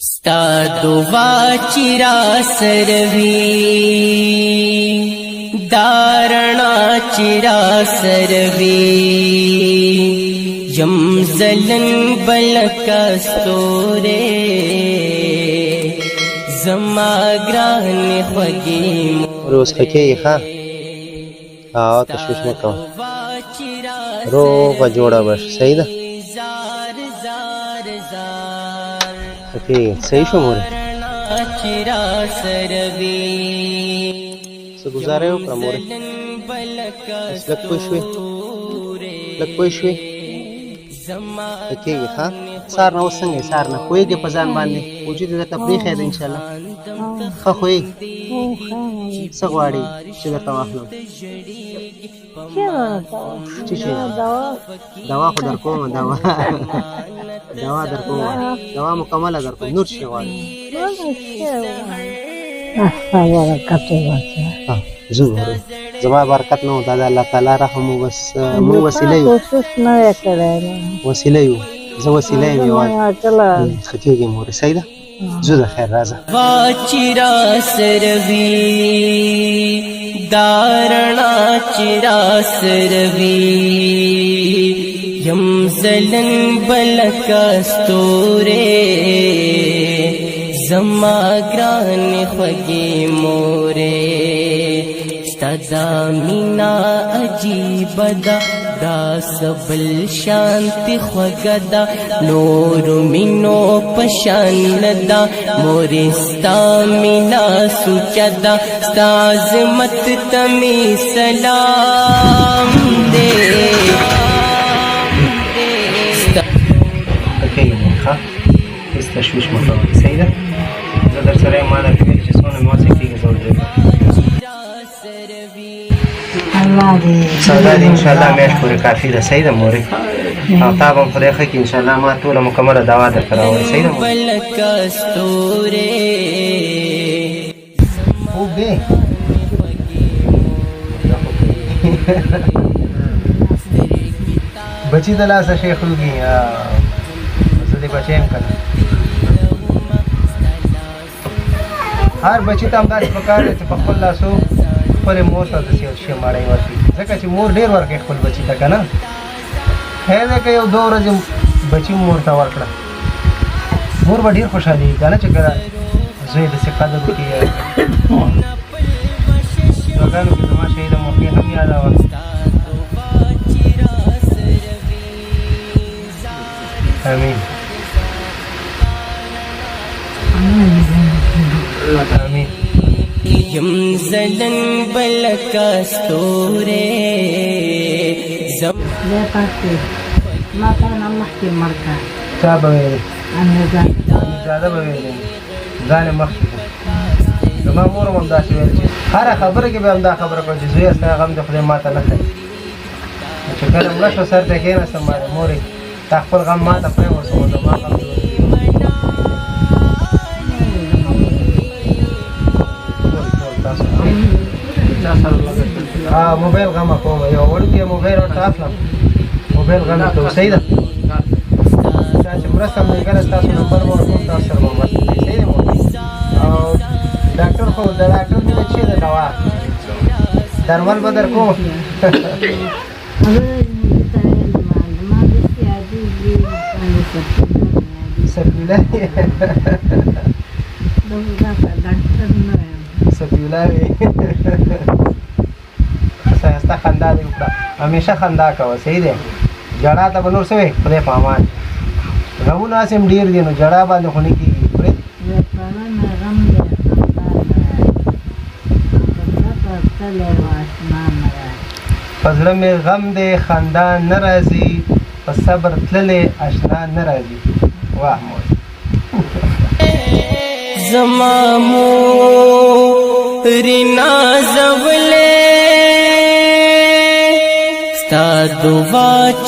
ستا دعا چې را سروي، دارنا چې را سروي، یم زلن بلک ستوره، زما ګران خوږی. اوس ښه کېږي، ښه؟ او تشویش مه کوه، روغه جوړه به شي. صحیح ده، ښه کېږي. صحیح شو مورې؟ څه ګزاره یې وکړه مورې؟ اوس لږ پوه شوې؟ لږ پوه شوې؟ ښه کېږي، ښه؟ سهار نه اوس څنګه یې؟ سهار نه پوهېږې په ځان باندې؟ وجود یې درته پرېښی دی انشاءالله. ښه خو یې؟ څه غواړې چې درته واخلم؟ څه شی؟ دوا خو در کومه، دوا در کومه، دوا مکمله در کوم. نور څه غواړې؟ برکت وباسه. زه ګورم، زما برکت نه و، دا د الله تعالی رحم و، بس موږ وسیله یو. کوشش نه وی کړی. وسیله یو، زه وسیله یم یوازې. ښه کېږي مورې، صحیح ده. زه د خیر راځه. چې را سروي، دارنا چې را سروي، یم زلن بلک ستوره، زما ګران خوږی مورې. ستا دا مینا عجیب ده، دا سبل شانتی خوږه ده، نور مینو پشان ده مورې. ستا مینا سوچه ده، ستا عظمت تمی سلام دې. ښه کېږي مورې، ښه؟ هېڅ تشویش مه کوه، صحیح ده. زه در سره یم، ما درته ویل چې څونه مې وسه کېږي زه ودرېږم. الله دې سودا دې انشاءالله میاشت پورې کافي ده. صحیح ده مورې؟ او تا به هم خدای ښه کړي انشاءالله. ما ټوله مکمله دوا درته راوړې، صحیح ده مورې؟ بلک ستوره. خوب دی بچی د لاسه شي خوږي. زه دې بچی یم که نه؟ هر بچی ته همداسې پکار دی چې په خپل لاسو خپلې مور ته داسې یو شی مړۍ ورکړي، ځکه چې مور ډېر ورکوي خپل بچي ته، که نه؟ خیر دی که یو دوه ورځې بچي مور ته ورکړه، مور به ډېر خوشحالېږي، که نه، چې کله زوی داسې قدر وکړي. دعاګانو کې زما شهیده مورکۍ هم یاده وه. امین، امین. یم زلن بلک ستوره، زم خدای پاک دې ما ته نه مخکې مړ کړه. چا به ویلې؟ امیرزاده. امیرزاده به ویلې ځان یې مخکې کړو. زما مور هم همداسې ویل چې هره خبره کې به همدا خبره کوله چې زویه ستا غم دې خدای ما ته نه ښیي. چې کله مړه شوه، سر ته یې کښېناستم، باندې مورې تا خپل غم ما ته پرېوستو، زما غم دې ها موبایل غم کوم، یو وړوکی موبایل ورته اخلم، موبایل غم کوم. صحیح ده، چا چې مرسته مې لېږله ستاسو نمبر به ورکوم، تاسو سره به مرسته کوي. صحیح دی مور؟ او ډاکټر خو د ډاکټر مینه چې ده، دوا درمل به در کوم. سفیوله، سفیوله وي. ښایسته خندا دې وکړه، همیشه خندا کوه. صحیح دی، ژړا ته به نور څه وې، خدای په امان. غمونه هسې هم ډېر دي، نو ژړا باندې خو نه کېږي. په زړه مې غم دی خندا نه راځي، په صبر تللی اشنا نه راځي. واه مور. زما مور نازولې، ستا دعا.